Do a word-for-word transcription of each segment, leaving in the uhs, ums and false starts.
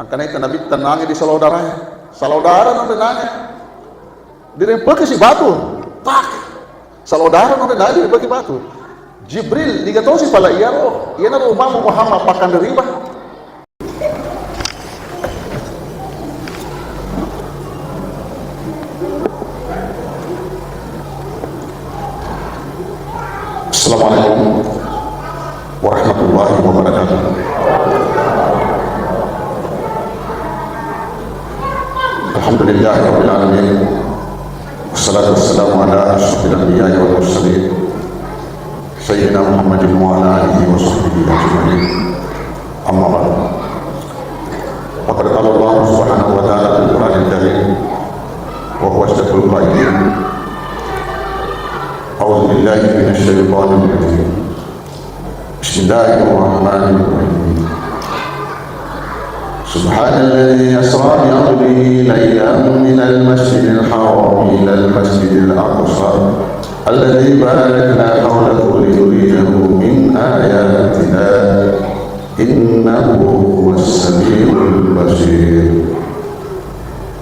Angkana itu Nabi tenangi di saudara. Saudara nanti nanya. Dirempeki si batu. Tak. Saudara nanti nanya dirempeki batu. Jibril, digatosi pala iyaro. Iyanaro ummamu Muhammad pakan riba. Assalamualaikum warahmatullahi wabarakatuh. Alhamdulillahirabbil alamin. Wassalatu wassalamu ala asyrafil anbiya'i wal mursalin. Sayyidina Muhammadin wa ala alihi wa sahbihi ajma'in. Amma ba'du. Faqad qala Allah subhanahu wa ta'ala fil Qur'anil Karim wa huwa asdaqul qailin. A'udzu billahi minasy syaithanir rajim. Bismillahirrahmanirrahim. Subhanalladzi asra bi 'abdihi lailan minal masjidil haram ilal masjidil aqsa alladzi barakna haulahu linuriyahu min ayatina innahu huwas samiul basir.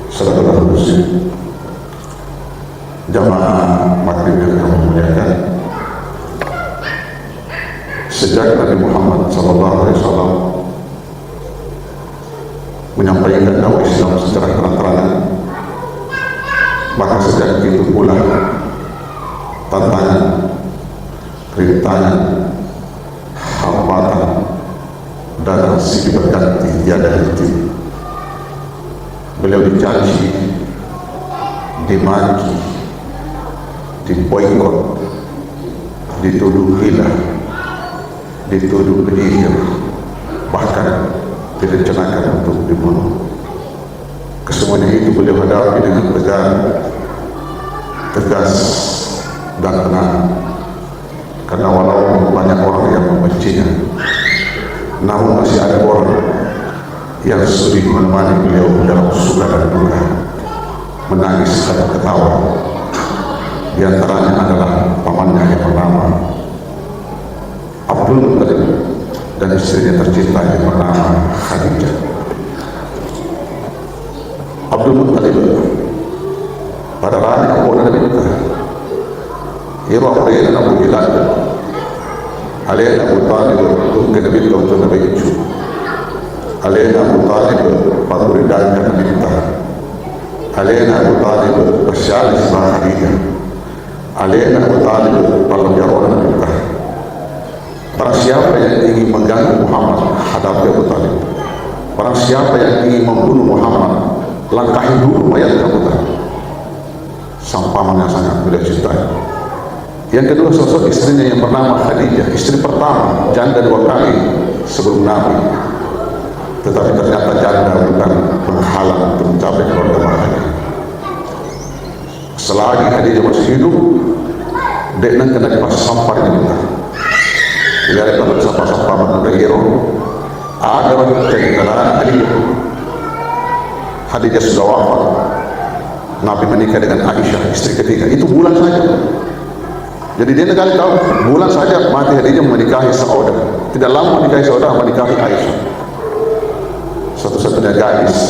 Sadaqallahul azim. Jamaah maghrib yang kami muliakan, sejak Nabi Muhammad sallallahu alaihi wasallam menyampaikan dakwah Islam secara terang-terangan, maka sejak itu pula tantangan, rintangan, hambatan datang silih berganti tiada henti. Beliau dicaci, dimaki, diboikot, dituduh gila, dituduh penyihir, bahkan direncanakan untuk dibunuh. Kesemuanya itu beliau hadapi dengan tegar, tegas, dan tenang. Karena walaupun banyak orang yang membencinya, namun masih ada orang yang sudi menemani beliau dalam suka dan duka, menangis dan ketawa. Di antaranya adalah pamannya yang bernama Abdul Muttalib dan istrinya tercinta yang bernama Khadijah. Abdul Muttalib, pada rani apo'na Nabitta. Iro apo'na Abu Jahal. Alena Abu Talib, tungke Nabitta untuk Nabi Icu. Alena Abu Talib, paturidangka Nabitta. Alena Abu Talib, pasyalis ba Khadijah. Alena Abu Talib, palong jarona Nabitta. Barang siapa yang ingin mengganggu Muhammad, hadapi Abu Talib. Barang siapa yang ingin membunuh Muhammad, langkahi dulu mayat Abu Talib. Sampaman yang sangat beliau cintai. Yang kedua, sosok istrinya yang bernama Khadijah, istri pertama, janda dua kali sebelum Nabi. Tetapi ternyata janda bukan penghalang untuk mencapai keluarga bahagia. Selagi Khadijah masih hidup, de' nengka napasampa ri Nabitta. Jadi ada pada sampah-sampah manuda iro, ada cerita Khadijah. Khadijah sudah wafat, Nabi menikah dengan Aisyah, istri ketiga. Itu bulan saja. Jadi dia negara tahu, bulan saja mati Khadijah menikahi Saudah. Tidak lama menikahi Saudah, menikahi Aisyah. Satu-satunya gadis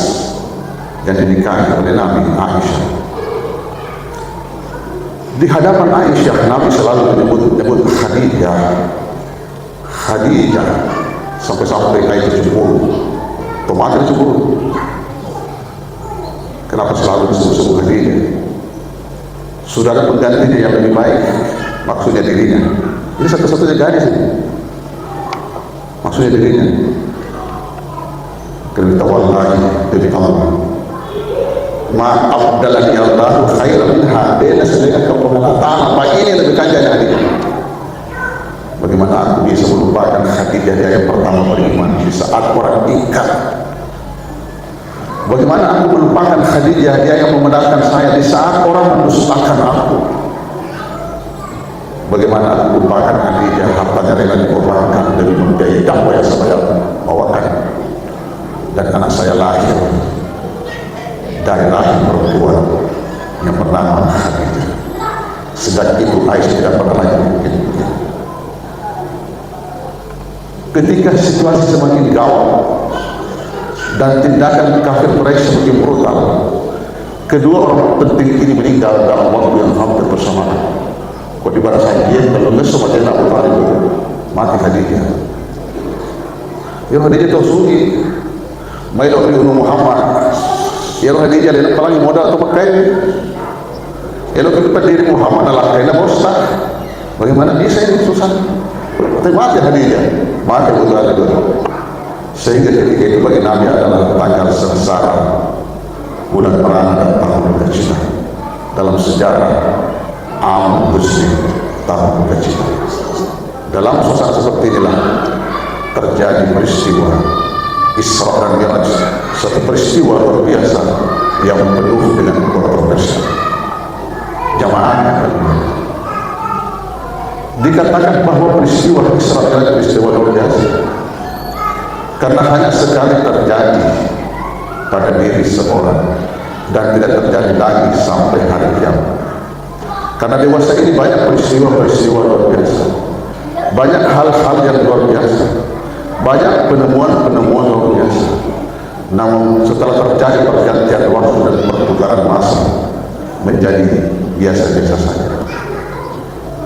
yang dinikahi oleh Nabi, Aisyah. Di hadapan Aisyah, Nabi selalu menyebut, menyebut Khadijah. Khadijah, sampai-sampai Aisyah cemburu. Otomatis cemburu. Kenapa selalu disebut-sebut Khadijah? Sudah ada penggantinya yang lebih baik, maksudnya dirinya. Ini satu-satunya gadis ini. Maksudnya dirinya. Demi Allah, demi Allah. Ma abdalani Allahu khairan minha. Beda sedangkan kepengenalan apa ini lebih kaya dari ini. Bagaimana aku bisa melupakan Khadijah, dia yang pertama beriman, di saat orang ikat? Bagaimana aku melupakan Khadijah, dia yang membenarkan saya di saat orang mendustakan aku? Bagaimana aku lupakan Khadijah, hartanya rela dikorbankan demi membiayai dakwah yang saya bawakan? Dan anak saya lahir dari rahim perempuan yang bernama Khadijah. Sejak itu Aisyah tidak pernah lagi mungkin. Ketika situasi semakin gawat, Dan tindakan kafir Quraisy semakin brutal. Kedua orang penting ini meninggal dalam waktu yang hampir bersamaan. Ko di barasaji, kalau ngesso matena Abu Thalib, mati Khadijah. Iyaro Khadijah tau sugi, maelo ri unu Muhammad. Iyaro Khadijah lena palangi modal to Mekah ini. Elo kedua diri Muhammad adalah kaina bosta. Bagaimana bisa ini susah? Tapi mati Khadijah, mati Abu Thalib. Sehingga ketika itu bagi Nabi adalah tanggal sengsara, bulan perang dan tahun duka cita. Dalam sejarah Am Muslim, tahun duka cita. Dalam suasana seperti inilah terjadi peristiwa Isra dan Mi'raj, satu peristiwa luar biasa yang penuh dengan kontroversi. Jamaah yang dikatakan bahwa peristiwa Isra Mi'raj peristiwa luar biasa karena hanya sekali terjadi pada diri seorang dan tidak terjadi lagi sampai hari kiamat. Karena dewasa ini banyak peristiwa-peristiwa luar biasa, banyak hal-hal yang luar biasa, banyak penemuan-penemuan luar biasa. Namun setelah terjadi pergantian waktu dan perputaran masa, menjadi biasa-biasa saja.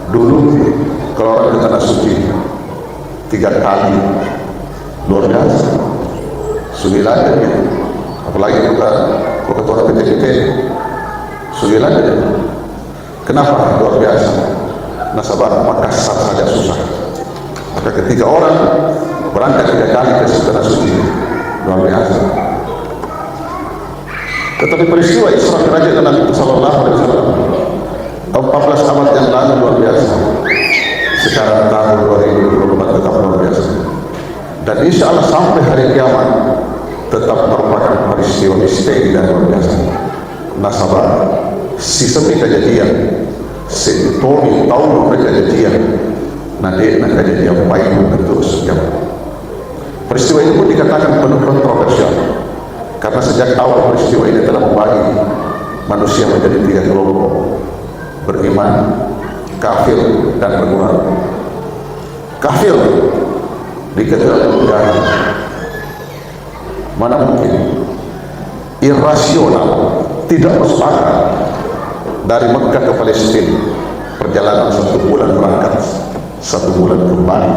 Dulu kalau orang ke tanah suci tiga kali, luar biasa. Sugilan ya. Apalagi buka buka orang kecil-kecil. Sugilan ya. Kenapa luar biasa? Nasaba Makassar saja susah. Maka ketika orang berangkat tiga kali ke tanah suci, luar biasa. Tetapi peristiwa Isra Mi'raj Nabi Sallallahu Alaihi Wasallam empat belas abad yang lalu luar biasa. Sekarang tahun dua ribu dua puluh empat tetap luar biasa. Dan insya Allah sampai hari kiamat tetap merupakan peristiwa misteri dan luar biasa. Nasaba sisemi kejadian, sitomi tau kejadian, na de'na kejadian baik terus jam. Peristiwa ini pun dikatakan penuh kontroversial karena sejak awal peristiwa ini telah membagi manusia menjadi tiga kelompok, beriman, kafir, dan ragu-ragu. Kafir dikatakan negara. Mana mungkin? Irasional, tidak masuk akal. Dari Mekah ke Palestina, perjalanan satu bulan berangkat, satu bulan kembali.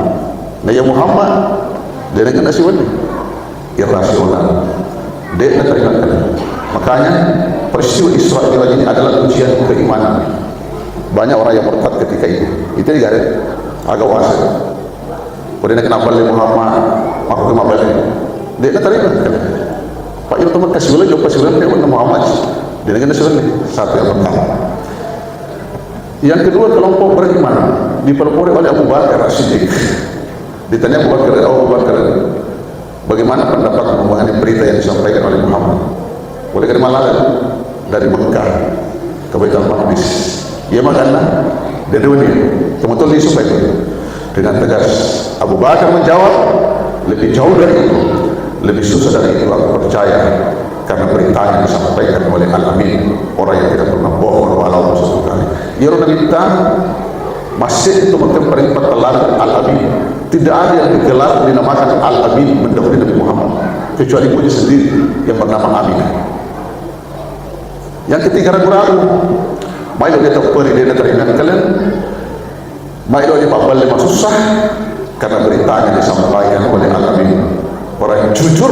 Nah, ya Muhammad, dia dengan nasi wani. Irasional. Dia terima. Makanya, peristiwa Isra Mi'raj ini adalah ujian keimanan. Banyak orang yang murtad ketika itu. Itu digaret agak wasa. Ko de' nakenna balle Muhammad, makko ke mabballe. De' natarima. Pak, iyaro to Mekah siuleng, joppa siuleng, de' nakenna Muhammad. De' nakenna siuleng. Satu yang pertama. Yang kedua, kelompok beriman dipelopori oleh Abu Bakar Siddiq. Ditanya Abu Bakar, "Oh Abu Bakar, bagaimana pendapat mengenai berita yang disampaikan oleh Muhammad?" Oleh karena malam dari Mekah ke Baitul Maqdis. Iya, makanya dari dunia. Teman-teman, disumpah itu. Dengan tegas, Abu Bakar menjawab, "Lebih jauh dari itu, lebih susah dari itu, aku percaya, karena beritanya disampaikan oleh Al-Amin, orang yang tidak pernah bohong walau satu kali." Iyaro Nabitta, masih itu mungkin paling perteladan Al-Amin. Tidak ada yang digelar dinamakan Al-Amin mendahului Nabi Muhammad, kecuali punya sendiri yang bernama Aminah. Yang ketiga, ragu-ragu. Maelo dia tahu peri dia terima kalian. Maelo dia pabal lima susah karena beritanya disampaikan oleh Al-Amin. Orang yang jujur,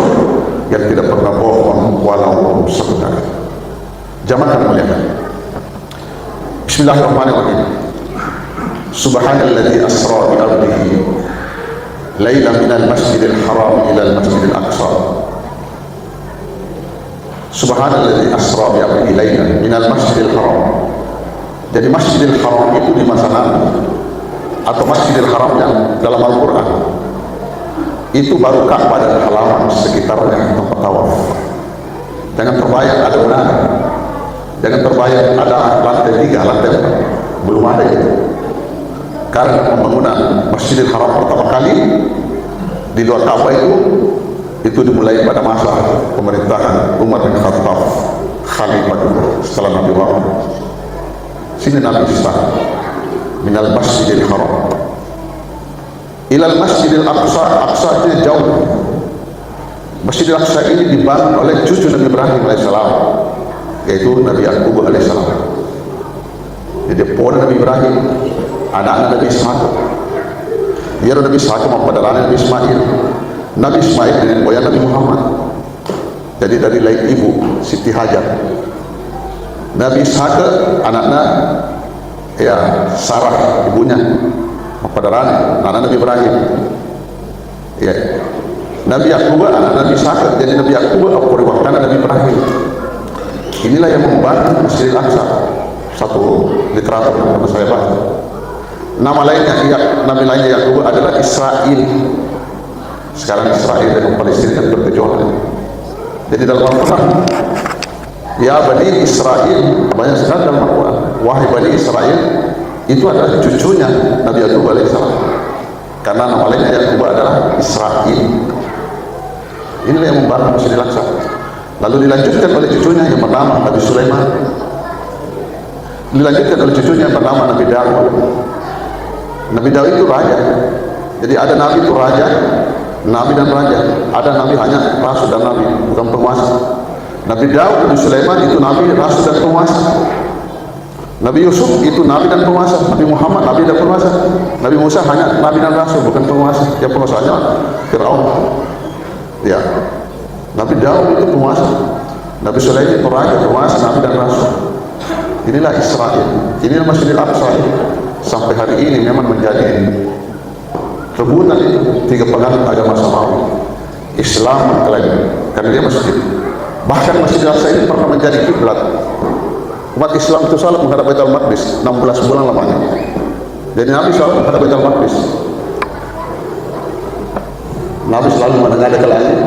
yang tidak pernah bohong walau satu kali. Jamaah yang mulia. Bismillahirrahmanirrahim. Subhanalladzi asra bi abdihi lailan minal masjidil haram ilal masjidil aqsa. Subhanalladzi asra bi abdihi lailan minal masjidil haram. Jadi Masjidil Haram itu di masa Nabi, atau Masjidil Haram yang dalam Al-Quran, itu baru Ka'bah dan halaman sekitarnya tempat tawaf. Jangan terbayang ada menara. Jangan terbayang ada lantai tiga, lantai empat. Belum ada itu. Karena pembangunan Masjidil Haram pertama kali di luar Ka'bah itu, itu dimulai pada masa pemerintahan Umar bin Khattab, Khalifah setelah Nabi wafat. Sini Nabi di sana. Minal Masjidil Haram ilal Masjidil Aqsa, Aqsa itu jauh. Masjidil Aqsa ini dibangun oleh cucu Nabi Ibrahim alaihissalam, yaitu Nabi Yakub alaihissalam. Jadi, pona Nabi Ibrahim, anakna Nabi Ishak. Iyaro Nabi Ishak mappadarana Nabi Ismail. Nabi Ismail nenek moyang Nabi Muhammad. Jadi, dari lain ibu, Siti Hajar. Nabi Ishak anakna, ya, Sarah, ibunya. Mappadarana, anakna Nabi Ibrahim. Ya. Nabi Yakub anak Nabi Ishak, jadi Nabi Yakub apa riwakana Nabi Ibrahim. Inilah yang membangun Masjidil Aqsa. Satu literatur yang pernah saya baca. Nama lainnya, ya, Nabi lainnya Yakub adalah Israel. Sekarang Israel dengan Palestina kan bergejolak. Jadi, dalam Al-Quran, ya Bani Israel, banyak sekali dalam Al-Quran. Wahai Bani Israel, itu adalah cucunya Nabi Yakub alaihissalam. Karena nama lainnya Yakub adalah Israel. Inilah yang membangun Masjidil Aqsa. Lalu dilanjutkan oleh cucunya yang bernama Nabi Sulaiman. Dilanjutkan oleh cucunya yang bernama Nabi Daud. Nabi Daud itu raja. Jadi, ada nabi itu raja, nabi dan raja. Ada nabi hanya rasul dan nabi, bukan penguasa. Nabi Daud, Nabi Sulaiman itu nabi, rasul dan penguasa. Nabi Yusuf itu nabi dan penguasa. Nabi Muhammad nabi dan penguasa. Nabi Musa hanya nabi dan rasul, bukan penguasa. Yang penguasanya Firaun. Ya. Nabi Daud itu penguasa. Nabi Sulaiman itu raja, penguasa, nabi dan rasul. Inilah Israel. Inilah Masjidil Aqsa. Sampai hari ini memang menjadi rebutan itu tiga pegangan agama samawi. Islam mengklaim, karena dia masjid. Bahkan Masjidil Aqsa ini pernah menjadi kiblat. Umat Islam itu salat menghadap Baitul Maqdis enam belas bulan lamanya. Jadi, Nabi salat menghadap Baitul Maqdis. Nabi selalu menengadah ke langit,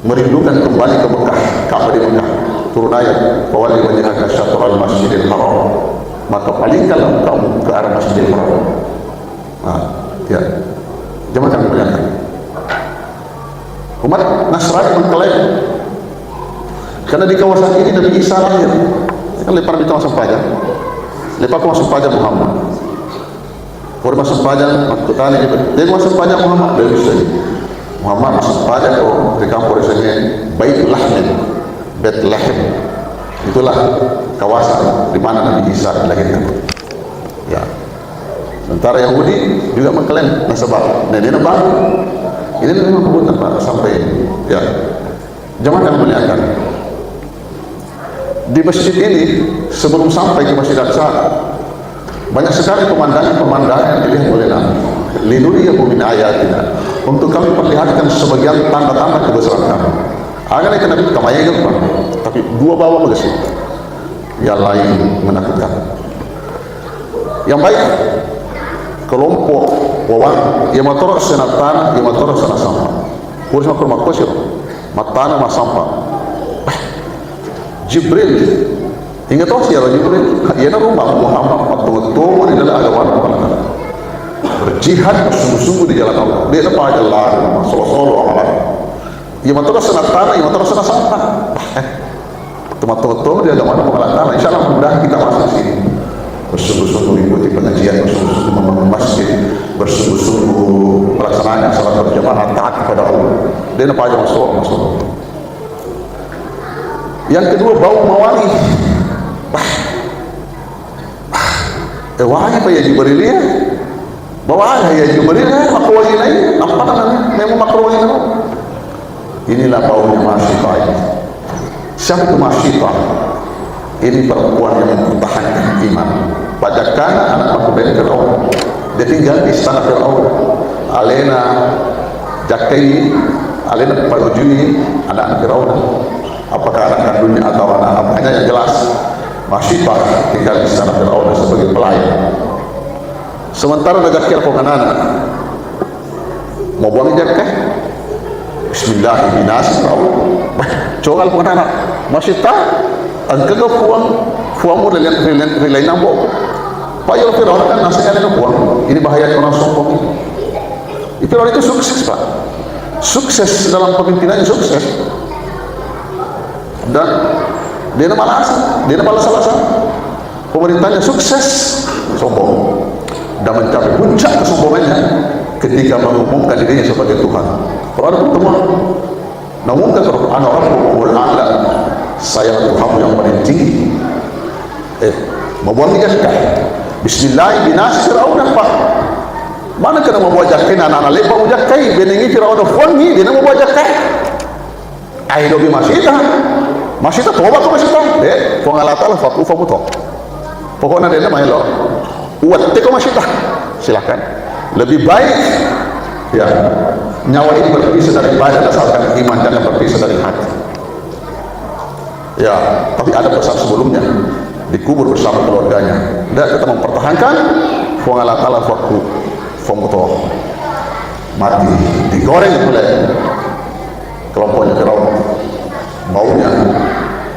merindukan kembali ke Mekah, Ka'bah di Mekah. Turun ayat, "Fawalli wajhaka syatral Masjidil Haram." Maka palingkanlah kamu ke arah Masjidil Haram. Nah, ya. Jamaah kami muliakan. Umat Nasrani mengklaim, karena di kawasan ini Nabi Isa lahir. Kan lepas Nabi itu masuk paja. Lepas aku masuk paja Muhammad. Pura masuk paja, aku tanya dia, dia masuk paja Muhammad, dia bisa. Muhammad masuk paja, oh, di kampung di sini, Baitul Lahmin, Bethlehem. Itulah kawasan di mana Nabi Isa dilahirkan. Ya. Sementara Yahudi juga mengklaim nasabah. Nah, ini nampak. Ini memang kebutuhan, Pak, sampai, ya. Jamaah yang muliakan. Di masjid ini, sebelum sampai ke Masjid Aqsa, banyak sekali pemandangan-pemandangan yang dilihat oleh Nabi. "Linuriyahu min ayatina." Untuk kami perlihatkan sebagian tanda-tanda kebesaran kami. Agana itu Nabi, kamu aja, Pak. Tapi dua bawa begitu. Yang lain menakutkan. Yang baik, kelompok wawang, yang motor senatana, yang motor sana sama. Urus makro makosir, matana masampa. Jibril, ingat toh siapa Jibril? Iya na rumah Muhammad, matunggu-tunggu di dalam agama Muhammad. Berjihad sungguh-sungguh di jalan Allah. Dia dapat aja lah, solo-solo amalan. Iya motor sana tanah, iya motor sana sampah. Teman-teman di agama Allah Ta'ala, insya Allah mudah kita masuk sini. Bersungguh-sungguh ikuti pengajian, bersungguh-sungguh membangun masjid, bersungguh-sungguh melaksanakan salat berjamaah, taat kepada Allah. Dia nampak aja masuk, masuk. Yang kedua, bau mewangi. Wah. Eh, wangi apa ya Jibril ya? Bawa aja ya Jibril ya, makro wangi lagi. Apa namanya? Memang makro wangi. Inilah baunya Masyitah ini. Siapa itu Masyitah? Ini perempuan yang mempertahankan iman. Pajakkana anak makkubbene Firaun. Dia tinggal di istana Firaun. Alena jakkai, alena parujui anak Firaun. Apakah anak kandungnya atau anak apanya yang jelas? Masyitah tinggal di istana Firaun sebagai pelayan. Sementara najakke ko anak-anak. Mau buang jakka? Bismillah, binasa kau. Coba kalau anak-anak. Masyitah, engka ke puang, puangmu rilai, rilai, rilai nambok. Pak, ya Firaun kan nasanya ada puang. Ini bahaya orang sombong. Firaun itu sukses, Pak. Sukses dalam pemimpinannya, sukses. Dan dia malas, dia malas-malasan. Pemerintahnya sukses, sombong. Dan mencapai puncak kesombongannya ketika mengumumkan dirinya sebagai Tuhan. Kalau ada pertemuan, namun kata Allah, "Ana rabbukumul a'la." Saya Tuhanmu yang paling tinggi. Eh, mabuang jakkai. Bismillah, binasa Firaun apa? Mana kena mabuang jakkai, anak-anak lepa jakkai, benengi Firaun fuangi, dia mabuang jakkai. Ai dobi masita. Masita toba ko masita. Eh, Puang Allah Ta'ala faku faku to. Pokoknya dia maelo. Uat teko masita. Silakan. Lebih baik ya nyawa ini berpisah dari badan asalkan iman jangan berpisah dari hati. Ya, tapi ada pesan sebelumnya. Dikubur bersama keluarganya. Dan kita mempertahankan Puang Allah Ta'ala faku faku to. Mati digoreng oleh kelompoknya Firaun. Baunya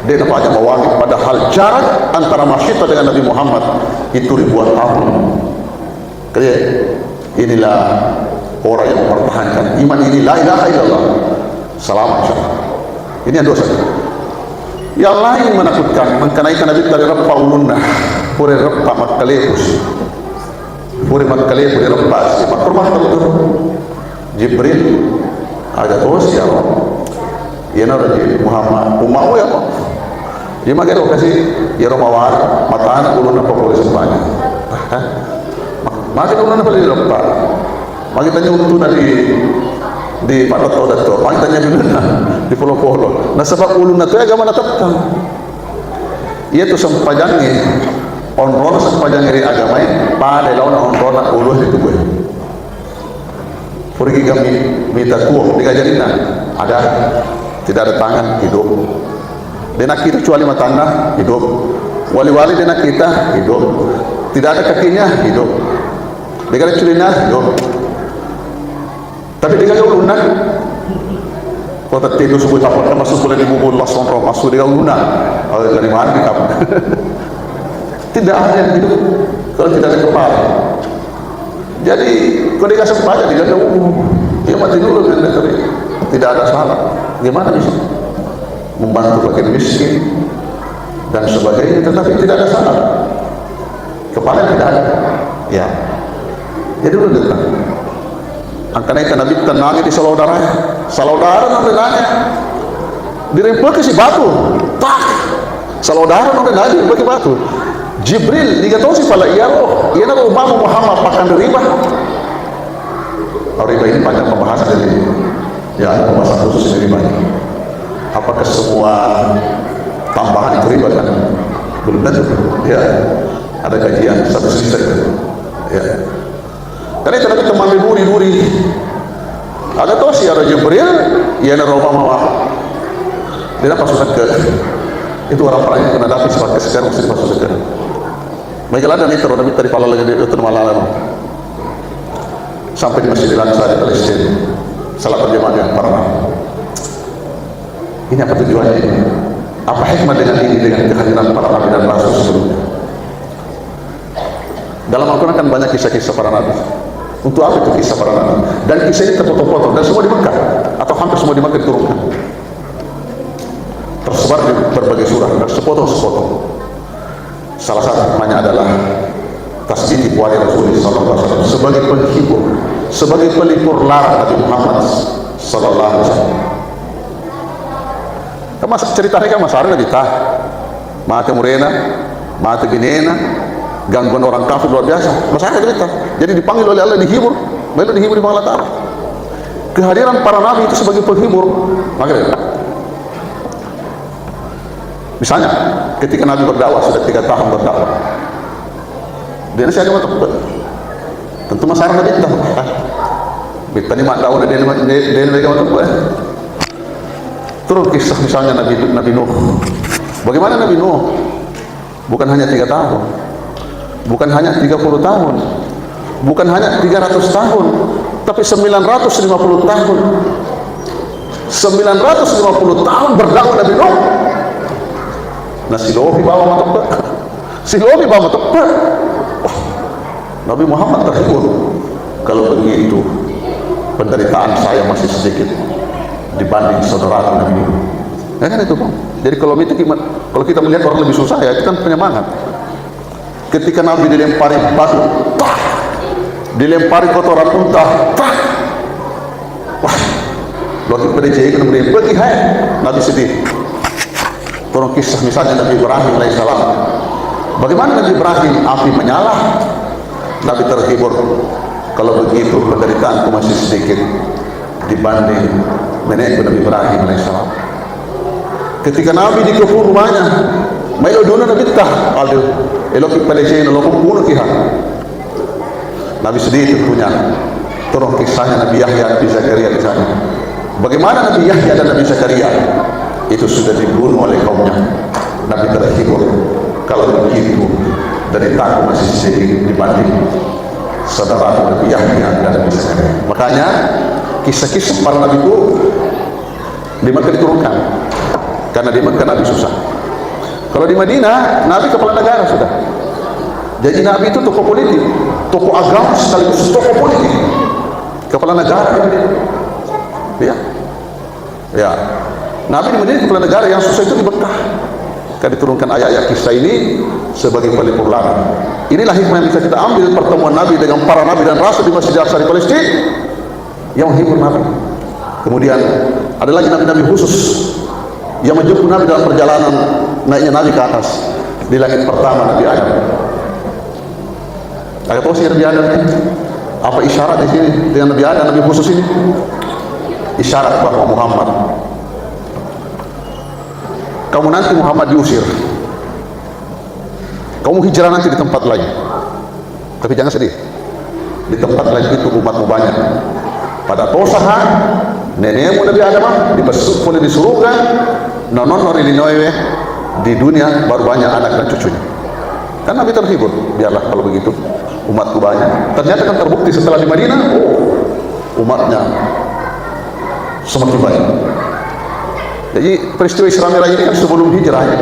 dia namanya mewangi, padahal jarak antara masita dengan Nabi Muhammad itu ribuan tahun. Jadi inilah orang yang mempertahankan iman ini, la ilaha illallah. Selamat, insya Allah. Ini yang dosa. Yang lain menakutkan, mengkenai Nabi dari reppa ulunna, pura reppa makkalebus. Pura makkalebus, pura reppa, si makkurma tu. Jibril, ada tosi ya, Rob. Iyana Raji Muhammad, umma ya, Rob. Iya mage ro kasi, iyaro mawar, matana ulunna pa pole sempajang. Hah? Ma-, mage ulunna pa leppa. Mage tanya untuna di, di Madatto-datto, mage tanya ulunna di Polo-polo. Nasaba ulunna tu agama natettang. Iya tu sempajangnge, onrona sempajangnge ri agamae, pada laona onrona ulunna ri tubue. Purigi kami mita tuo, dega jarinna? Ada. Tidak ada tangan, hidup. Dena kita kecuali matanna, hidup. Wali-wali dena kita, hidup. Tidak ada kakinya, hidup. Dega ada culina, hidup. Tapi dega ulunna. Kota tidur subuh tapakka masuk kuliah di bubur, masuk roh, masuk dega ulunna. Oh, dari mana kita? Tidak ada yang hidup kalau tidak ada kepala. Jadi, kalau dikasih pajak, tidak ada umum. Dia mati dulu, kan, tapi tidak ada salah. Gimana bisa? Membantu fakir miskin dan sebagainya, tetapi tidak ada salah. Kepala tidak ada. Ya. Jadi, udah tenang. Angkana itu Nabi tenang di saudara. Saudara nanti nanya. Dirempeki si batu. Tak. Saudara nanti nanya dirempeki batu. Jibril, digatosi pala iya roh. Iya naro ummamu Muhammad makan riba. Kalau riba ini panjang pembahasan, jadi ya ada pembahasan khusus ini, riba ini. Apakah semua tambahan itu riba kan? Belum tentu. Ya, ada kajian statistik saja. Ya. Karena itu Nabi teman duri-duri. Ada tosi aro Jibril, iya naro ummamu. Dia dapat sudah ke itu orang perang yang kena dapat sebagai sekarang mesti masuk ke. Mereka ada nih terus Nabi tadi pala lagi di itu malam. Sampai di Masjidil Aqsa di Palestina. Salat berjamaah dengan para nabi. Ini apa tujuannya ini? Apa hikmah dengan ini, dengan kehadiran para nabi dan rasul sebelumnya? Dalam Al-Quran kan banyak kisah-kisah para nabi. Untuk apa itu kisah para nabi? Dan kisah ini terpotong-potong dan semua di Mekah atau hampir semua di Mekah diturunkan. Tersebar di berbagai surah dan sepotong-sepotong. Salah satu hikmahnya adalah tasbiti puari Rasulullah sallallahu alaihi wasallam sebagai penghibur, sebagai pelipur lara Nabi Muhammad sallallahu alaihi wasallam. Kan mas-, ceritanya kan masara Nabi ta. Mate murena, mate binena, gangguan orang kafir luar biasa. Masara Nabi ta. Jadi dipanggil oleh Allah dihibur, lalu dihibur di Allah Ta'ala. Kehadiran para nabi itu sebagai penghibur. Makanya Misalnya, ketika Nabi berdakwah, sudah tiga tahun berdakwah, dia masih agama teppek. Tentu masalah Nabi itu. Bittani mak dakwah dia, dia, dia, dia agama teppek. Terus kisah misalnya Nabi, Nabi Nuh. Bagaimana Nabi Nuh? Bukan hanya tiga tahun. Bukan hanya tiga puluh tahun, bukan hanya tiga ratus tahun, tapi sembilan ratus lima puluh tahun. Sembilan ratus lima puluh tahun berdakwah Nabi Nuh. Nah, silopi bawa mateppe. Silopi bawa mateppe. Oh, Nabi Muhammad terhibur. Kalau begitu, penderitaan saya masih sedikit dibanding saudara Nabi Nuh. Ya kan itu, Bang? Jadi kalau kita, kalau kita melihat orang lebih susah, ya itu kan penyemangat. Ketika Nabi dilempari batu, tak! Dilempari kotoran unta, tak! Wah, Loki pada jai, kemudian pergi, hai, Nabi sedih. Turun kisah misalnya Nabi Ibrahim alaihissalam. Bagaimana Nabi Ibrahim, api menyala, Nabi terhibur. Kalau begitu, penderitaanku masih sedikit dibanding nenekku Nabi Ibrahim alaihissalam. Ketika Nabi dikepung rumahnya, maelo dulu Nabi tah, aduh, eloki pada jai, lo pun bunuh kiha. Nabi sedih tentunya. Turun kisahnya Nabi Yahya, Nabi Zakaria di sana. Bagaimana Nabi Yahya dan Nabi Zakaria? Itu sudah dibunuh oleh kaumnya. Nabi terhibur. Kalau begitu, deritaku masih sedikit dibanding saudara Nabi Yahya dan Nabi Zakaria. Makanya, kisah-kisah para nabi itu di Mekah diturunkan. Karena di Mekah Nabi susah. Kalau di Madinah, Nabi kepala negara sudah. Jadi Nabi itu tokoh politik, tokoh agama sekaligus tokoh politik. Kepala negara. Ya. Ya. Nabi di Madinah kepala negara, yang susah itu di Mekah. Maka diturunkan ayat-ayat kisah ini sebagai paripurnana. Inilah hikmah yang bisa kita ambil pertemuan Nabi dengan para nabi dan rasul di Masjid Aqsa di Palestina. Yang menghibur Nabi. Kemudian ada lagi nabi-nabi khusus yang menjemput Nabi dalam perjalanan naiknya Nabi ke atas, di langit pertama Nabi Adam. Ada tahu sih Nabi Adam ini? Apa isyarat di sini dengan Nabi Adam, nabi khusus ini? Isyarat bahwa Muhammad, kamu nanti Muhammad diusir. Kamu hijrah nanti di tempat lain. Tapi jangan sedih. Di tempat lain itu umatmu banyak. Pada tosaha, nenekmu Nabi Adam dipessu pole di surga, nononno ri linoe di dunia, baru banyak anak dan cucunya. Kan Nabi terhibur, biarlah kalau begitu, umatku banyak. Ternyata kan terbukti setelah di Madinah, oh, umatnya semakin banyak. Jadi peristiwa Isra Mi'raj ini kan sebelum hijrah, ya.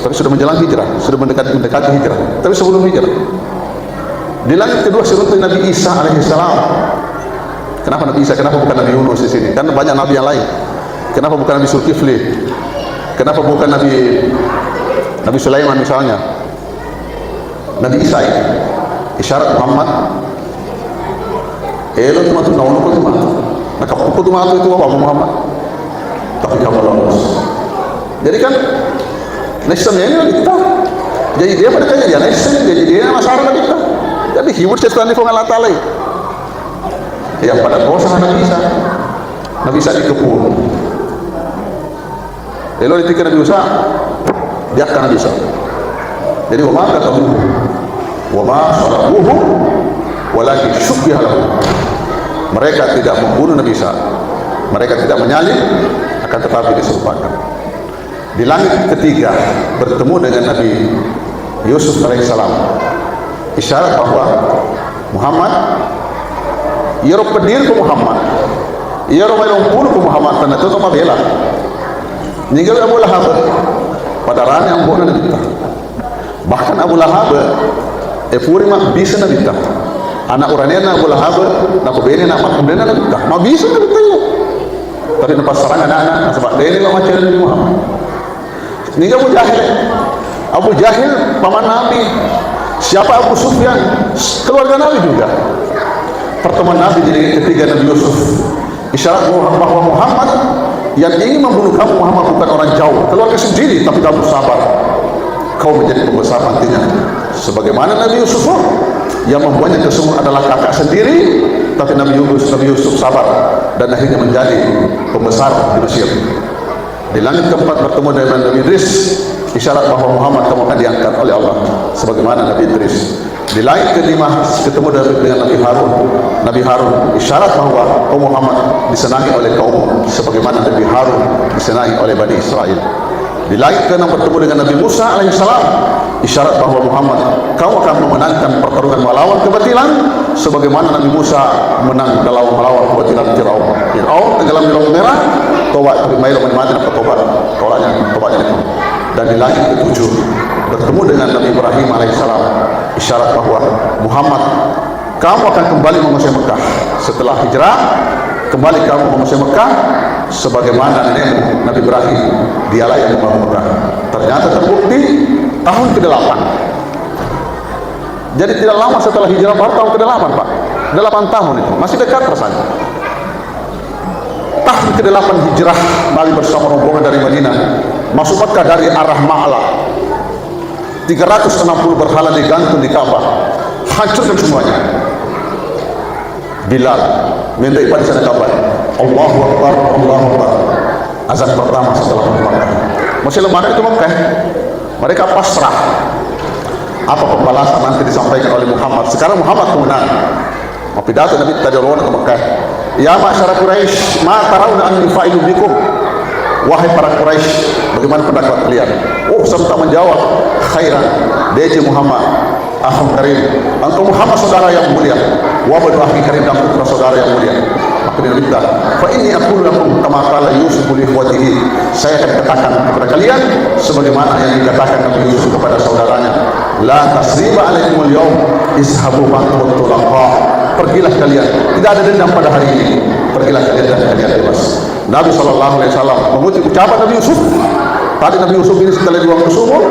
Tapi sudah menjelang hijrah, sudah mendekati, mendekati hijrah. Tapi sebelum hijrah, di langit kedua siruntuh Nabi Isa alaihissalam. Kenapa Nabi Isa? Kenapa bukan Nabi Yunus di sini? Kan banyak nabi yang lain. Kenapa bukan Nabi Zulkifli? Kenapa bukan Nabi Nabi Sulaiman misalnya? Nabi Isa ini isyarat Muhammad. Elo tu matu, naono ko tu matu. Nakappu ko tu matu itu apa Muhammad? Tapi kamu lolos. Jadi kan, naisseng ini kita. Jadi dia pada kejadian, naisseng, jadi dia masalah kita. Jadi hibur setan di Allah Ta'ala. Ya, pada dosa Nabi Isa. Nabi Isa dikepung. Elo ditikka Nabi Musa, diakka Nabi Isa. Jadi, "Wa ma qataluhu, wa ma salabuhu, walakin syubbiha lahum." Mereka tidak membunuh Nabi Isa. Mereka tidak menyalib, akan tetapi diserupakan. Di langit ketiga, bertemu dengan Nabi Yusuf alaihissalam. Isyarat bahwa Muhammad, iyaro peddiku Muhammad, iyaro maelo mpunu ku Muhammad, tenna to mabela. Niga Abu Lahab, pada rane ambo'na Nabitta. Bahkan Abu Lahab, e, puri mabbisa Nabitta. Anak uranena Abu Lahab, nako bene na makkunrena Nabitta. Mabbisa Nabitta iya. Tapi napassarang anakna, nasaba dene lo macca Nabi Muhammad. Niga Abu Jahil? Abu Jahil paman Nabi. Siapa Abu Sufyan? Keluarga Nabi juga. Pertemuan Nabi jadi ketiga Nabi Yusuf. Isyarat bahwa Muhammad yang ingin membunuh kamu, Muhammad bukan orang jauh. Keluarga sendiri, tapi kamu sabar. Kau menjadi pembesar nantinya. Sebagaimana Nabi Yusuf yang membuatnya tersebut adalah kakak sendiri, tapi Nabi Yusuf, Nabi Yusuf sabar dan akhirnya menjadi pembesar di Mesir. Di langit keempat bertemu dengan Nabi Idris, isyarat bahwa Muhammad kamu akan diangkat oleh Allah sebagaimana Nabi Idris. Di langit kelima ketemu dengan, dengan Nabi Harun. Nabi Harun isyarat bahwa kau Muhammad disenangi oleh kaum sebagaimana Nabi Harun disenangi oleh Bani Israel. Di langit keenam bertemu dengan Nabi Musa alaihissalam. Isyarat bahwa Muhammad, kau akan memenangkan pertarungan melawan kebatilan, sebagaimana Nabi Musa menang dalam melawan kebatilan Firaun. Firaun tenggelam di Laut Merah, tobat, tapi maelo mati, apa tobat? Tobatnya, tobatnya itu. Dan di langit ketujuh, bertemu dengan Nabi Ibrahim alaihissalam. Isyarat bahwa Muhammad, kamu akan kembali menguasai Mekah. Setelah hijrah, kembali kamu menguasai Mekah, sebagaimana nenekmu Nabi Ibrahim, dialah yang membangun Mekah. Ternyata terbukti tahun kedelapan. Jadi tidak lama setelah hijrah, baru tahun kedelapan, Pak. Delapan tahun itu, masih dekat rasanya. Tahun kedelapan Hijrah, Nabi bersama rombongan dari Madinah masuk Mekah dari arah Ma'la. Tiga ratus enam puluh berhala digantung di Ka'bah, hancurkan semuanya. Bilal mendapat di sana kabar, "Allahu Akbar, Allahu Akbar." Azan pertama setelah masuk Mekah. Masih lemah itu Mekah. Mereka pasrah. Apa pembalasan nanti disampaikan oleh Muhammad? Sekarang Muhammad kemenangan. Mappidato Nabitta ri olona ke Mekah. "Ya ma'syara Quraisy, ma tarawna anni fa'ilun bikum?" Wahai para Quraisy, bagaimana pendapat kalian? Oh, serta menjawab, "Khairan, deceng Muhammad, akhun karim. Engkau Muhammad saudara yang mulia. Wa ibnu akhin karim, dan putra saudara yang mulia." Maka dia minta, "Fa inni aqulu lakum kama qala Yusuf li ikhwatihi." Saya akan katakan kepada kalian sebagaimana yang dikatakan Nabi Yusuf kepada saudaranya, "La tasriba alaikumul yaum, izhabu fa antumut tulaqa." Pergilah kalian, tidak ada dendam pada hari ini. Pergilah kalian dan kalian bebas. Nabi Shallallahu Alaihi Wasallam mengutip ucapan Nabi Yusuf. Tadi Nabi Yusuf ini setelah dibuang ke sumur,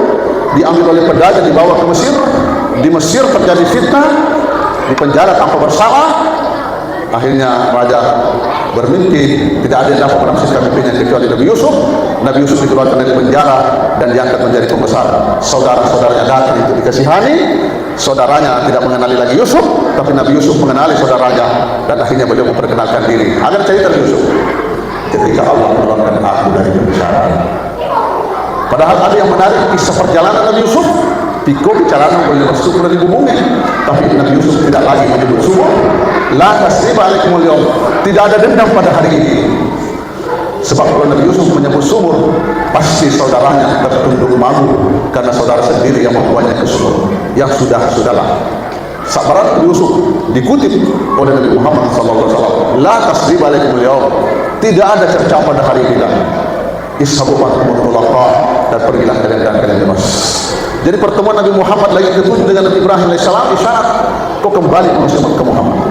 diambil oleh pedagang, dibawa ke Mesir. Di Mesir terjadi fitnah, dipenjara tanpa bersalah. Akhirnya raja bermimpi, tidak ada yang dapat menafsirkan mimpinya kecuali Nabi Yusuf. Nabi Yusuf dikeluarkan dari penjara dan diangkat menjadi pembesar. Saudara-saudaranya datang untuk dikasihani. Saudaranya tidak mengenali lagi Yusuf, tapi Nabi Yusuf mengenali saudaranya dan akhirnya beliau memperkenalkan diri. Ada cerita Nabi Yusuf. Ketika Allah mengeluarkan aku dari penjara. Padahal ada yang menarik kisah perjalanan Nabi Yusuf. Piko bicara boleh masuk dari bubungnya, tapi Nabi Yusuf tidak lagi menyebut sumur. La tasriba alaikumul yaum. Tidak ada dendam pada hari ini. Sebab kalau Nabi Yusuf menyebut sumur, pasti saudaranya tertunduk malu karena saudara sendiri yang membuatnya ke sumur. Yang sudah, sudahlah. Sabaran Nabi Yusuf dikutip oleh Nabi Muhammad sallallahu alaihi wasallam, "La tasriba alaikumul yaum." Tidak ada cerca pada hari ini. "Izhabu fa antumut tulaqa," dan pergilah kalian dan kalian bebas. Jadi pertemuan Nabi Muhammad lagi ketujuh dengan Nabi Ibrahim alaihissalam isyarat kau kembali ke Mesir ke Muhammad.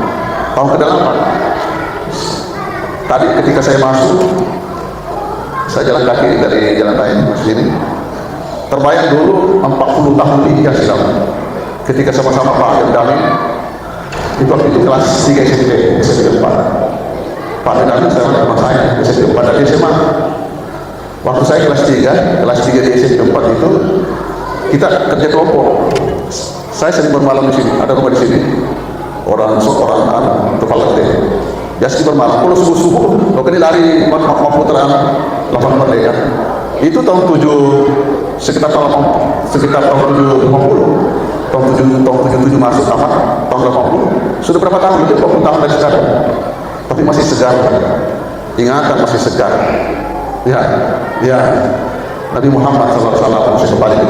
Tahun kedelapan. Tadi ketika saya masuk, saya jalan kaki dari jalan raya ke sini. Terbayang dulu empat puluh tahun di Islam. Ketika sama-sama Pak Adam Dami, itu waktu itu kelas tiga S M P, S M P empat. Pak Adam Dami sekarang sama saya, S M P empat dari S M A. Waktu saya kelas tiga, kelas tiga di S M P empat itu, kita kerja kelompok. Saya sering bermalam di sini, ada rumah di sini. Orang, orang, anu, kepala deh. Biasa bermalam. Kalau subuh-subuh, lo kan lari ma-, ma-, maputaran Lapangan Merdeka. Itu tahun tujuh, sekitar tahun, sekitar tahun tujuh lima puluh. Tahun tujuh, tahun tujuh tujuh masuk tamat, tahun delapan puluh. Sudah berapa tahun? Lebih dua puluh tahun dari sekarang. Tapi masih segar. Ingatan masih segar. Ya, ya. Nabi Muhammad sallallahu alaihi wasallam masih kembali ke